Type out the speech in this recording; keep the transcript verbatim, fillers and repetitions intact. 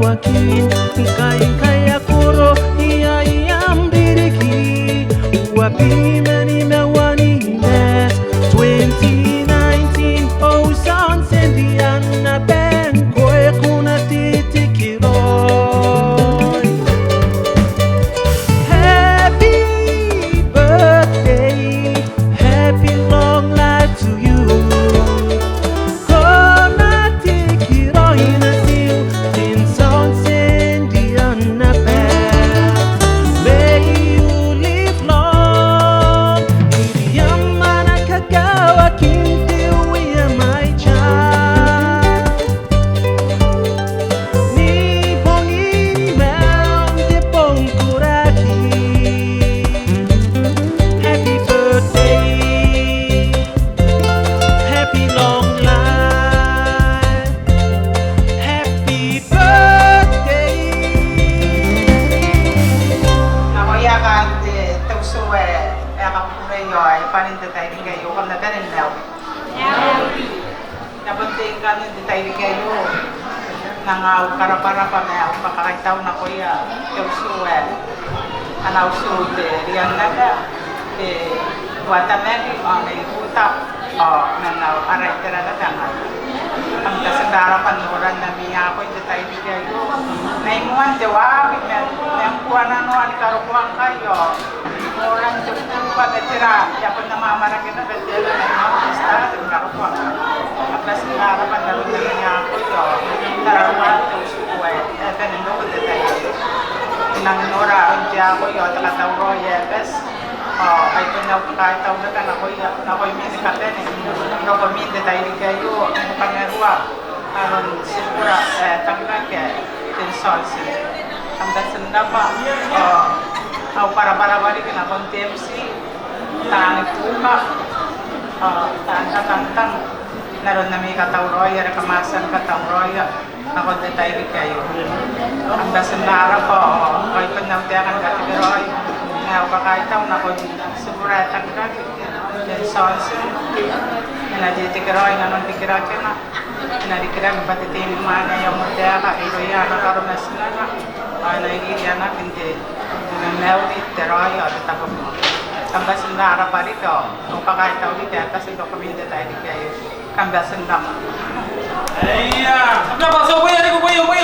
Kin kai kai a koro iai am ririki. Uabwi ma nimaua ni Maati twenty nineteen, Ocean Sandy ana band, ko e kona te tikiroi. Happy birthday, happy long life to you. Ko na tikiraoi natiu in Ocean Sandy ana band. May you live long. Iriam ana kakawakin te Uea mai Tiaan. Ni bongin maun te bong koraki. Happy birthday. Happy long life. Happy birthday. Nakoia kaain te utu ae e kakukurei ao e bane n te tairiki aio, kam na bane n mauri. N na bon tei ngkanne n te tairiki aio n anga au karabwarabwa ma au kakakaitau nakoia te utu ae ana utu te rianraba, te Uatamaki ao Nei Ruta ao man ara itera naba ngkai. Kam bati n rabwa n noran ami akoi n te tairiki aio. N ai moan te waaki ma ngkoananoa ni karokoa ngkai ao noran te kukuba ma tera, I a bon amwarake naba te aba ma te start ni karokoa. Kam bati n rabwa n aron ami akoi ao tararua te utu ae e bane n roko n te tai aio. I nang nora aron te akoi ao te katauraoi ae bati. Ao ai bon au kakaitau naba nakoia, nakoimi ni kabane, nakoimi n te tairiki aio, ni kamarua aron tibura ae tangiraki ae Ten Johnson. Kam bati n rabwa, ao au kabwarabwara riki nakon te MC, taani buka, ao taan katangtang, n aron ami katauraoi are kam a tia ni katauraoia nakon te tairiki aio. Kam bati n rabwa, ao ai bon au taeka ni katekeraoi ma au kakaitau nakon tibura ae tangiraki, Ten Johnson. E na tetekeraoi nanon rikirakena, e na rikirake bwa te tei ni mwaane ae ongotaeka irouia ana karo ma tinana, ao e na iriiri anaaki n te, n te mauri, te raoi ao te tabomoa. Kam bati n rabwa riki, ao au kakaitau riki ae bati n rokomi n te tairiki aio. Kam bati n rabwa. Eia, kam rabwa, so boi, ariko boi, boi,